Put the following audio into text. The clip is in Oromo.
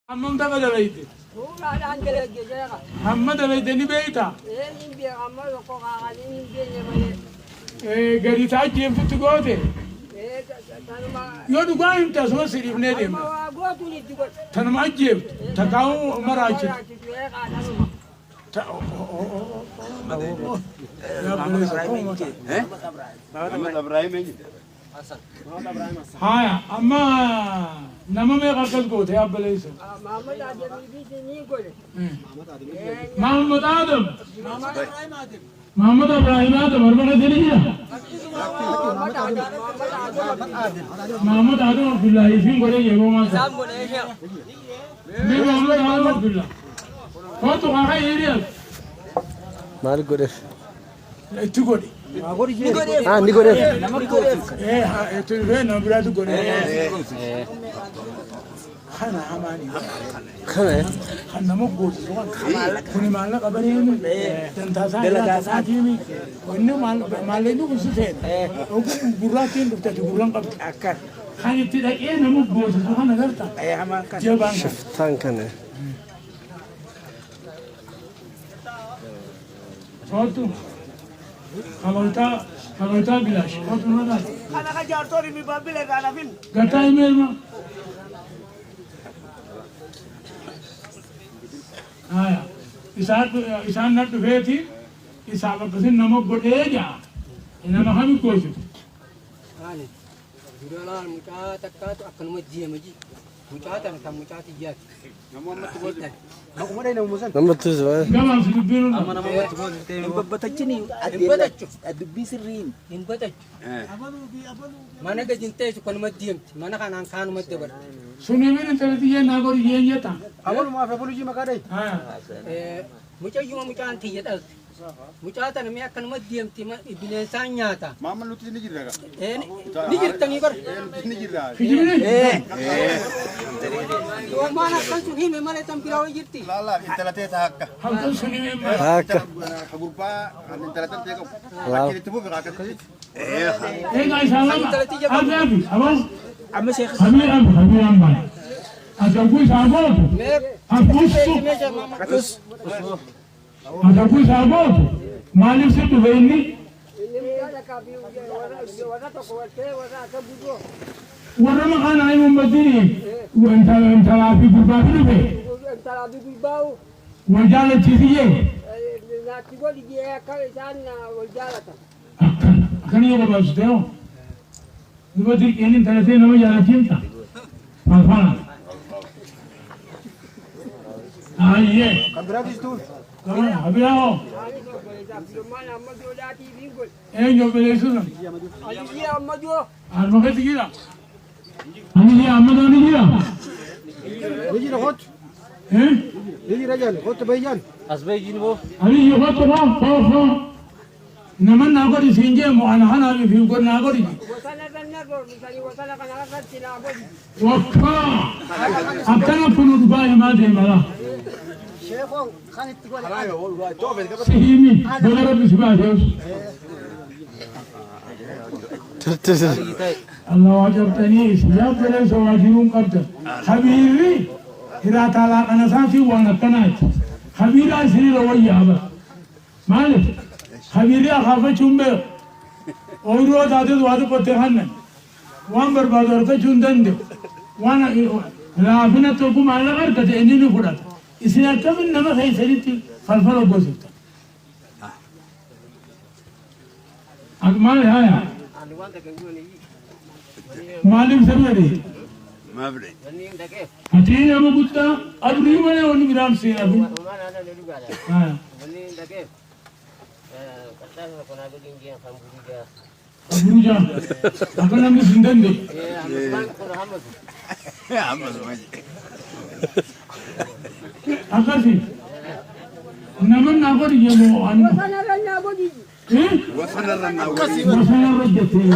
Hammam tapha dalayde? Suuraadhaan dalagge jeeqa. Hamma dalayde ni beeyta? Ee hin beeka amma tokko kaakanii hin beekne malee. Gadi taajjeeftutti goote? Ee tanuma. Yoo dhugaa himte asuma si dhiifnee Amma deemna. waa gootuun itti godhe. Tanuma ajjeeftu takkaa'uu maraachitu. Maraachitu ee tanuma. Muhammad Ibrahim eenyu? Haya, amma nama meeqa akkas goote yaabbaleysa? Mahammad Adamii fi ni godhe. Muhammad Adam. Muhammad Ibrahim Adam arba keessa ni jira. Mahammad Adam. Mahammad Adam. Muhammad Adam Abdullahi fin godhe yeroo maal ta'a? Mee Muhammad Adam Abdullah. Kootu kaaka hiriyaas Maal godheef? itti godhe. Ah, ni godheef. Ee haa itti dhufee nama biraatu godhe. Kana hamaanii. Kana Kan nama gootisu kan. Kuni maallaqa bareemi. Dantaasaa dalagaa isaatiimi. Wanni maallaqni kun si seena. Oguu gurraattiin dhufte ati gurran qabdu. Akkan. Kan itti dhaqee nama gootisu kana garta. Hamaan kan. Jabaan kana. Shiftaan kana. Kootu. Kabaltaa kabaltaa bilaash. Kootu nurra taate. Kana ka jaartoon mi babbile irraa nafin. Gataa himee ilma. Haya. Isaan isaan na dhufeeti isaaf akkasin nama godhee ja'a. Nama kami goositu? Ani dura laal mucaa takkaatu akkanuma deema ji. Mucaa tana kan mucaa tiyyaati. Namatti si Gabaabsi dubbiin hunda. Hin babbatachini Hin batachu. dubbii sirriin. Hin batachu. Mana gadi hin teessu kanuma deemti. Mana kanaan kaanuma dabarti. Suni min intala tiyyee naa godhi jeen jetta. Abalumaaf abalujii maqaa dhayi. Haya. Mucayyuma mucaan tiyya dhalte. Mucaa tana mee akkanuma deemti bineensaan nyaata. Maamma nuti ni jirra gaa. Ni jirtanii bara. Nuti ni jirra. Kijibni? Yoomaan akkan sun hime malee tan biraa wayii jirti. Laala intala tee ta'a akka. Halkan suni min mala. Akka. Ka gurbaa kan intala tee qabu. Laaw. Achitti fufi akkasitti. Egaa isaan lama. Abi abi aboo. Amma sheekh Habii abi habii amma. Ati arguu isaa gootu. Mee Akkustu. meeshaa maama. Ati arguu isaa gootu. Maaliif si dhufe inni? Inni mucaa takkaa fi warra tokko waltee warra akka gudoo. Warra maqaan naa himuun baddini intalaa fi gurbaa fi dhufe. Intalaa fi gurbaa'u. Wal jaalachiisi jee. Naatti godhi jee akka isaan wal jaalatan. Akkana akkana yoo gabaabsite hoo. Duba dirqiin intala tee nama jaalachiifta. Falfala. Ayyee. Kan biraatis tuun. Abiyaa hoo. Anis obboleessa Abdurrahman Ammadoo dhaatii fi godhe. Eenyu obboleessu sun? Aliyyi Ammadoo. Harma keessa jira. Aliyyi Ammadoo ni jira. Ni jira kootu. Eh? Ni jira jaan kootu bayi jaan. Aliyyi kottu koo koo koo. Nama naa godhi siin jee moo ana kanaa fi godhi naa godhi. Wasana irra roorrisanii wasana kana irratti naa godhi. Wakkaa akkana kun dhugaa himaa deema laa. Sheekoo kan itti godhe. Si himi baga rabbi si baaseef. Allah waa cabxanii isin yaabbalee waa jiruun qabdan. Kabiirri hiraataa laaqana isaatiin waan akkanaati. Kabiiraa isinirra wayyaa bara. Maaliif? Kabiirri akaafachuu hin beeku. Ooyiruu yoo taates waa xiqqootti hannan. Waan barbaadu argachuu hin danda'u. Waan laafina tokko maallaqa argate inni ni fudhata. Isin akkamiin nama keessanitti falfala goosiftan? Maali haya? Maaliif sirrii? Maaf dhayi. Ati nama guddaa qabrii malee wanni biraan si hafin. Haya. Abuja. Akka namni sin danda'e. Ammas maji. Akkasi. Nama naa godhi jedhu ani. Wasana irra naa godhi. Eh? Wasanarra naa godhi. Wasana irra jettee.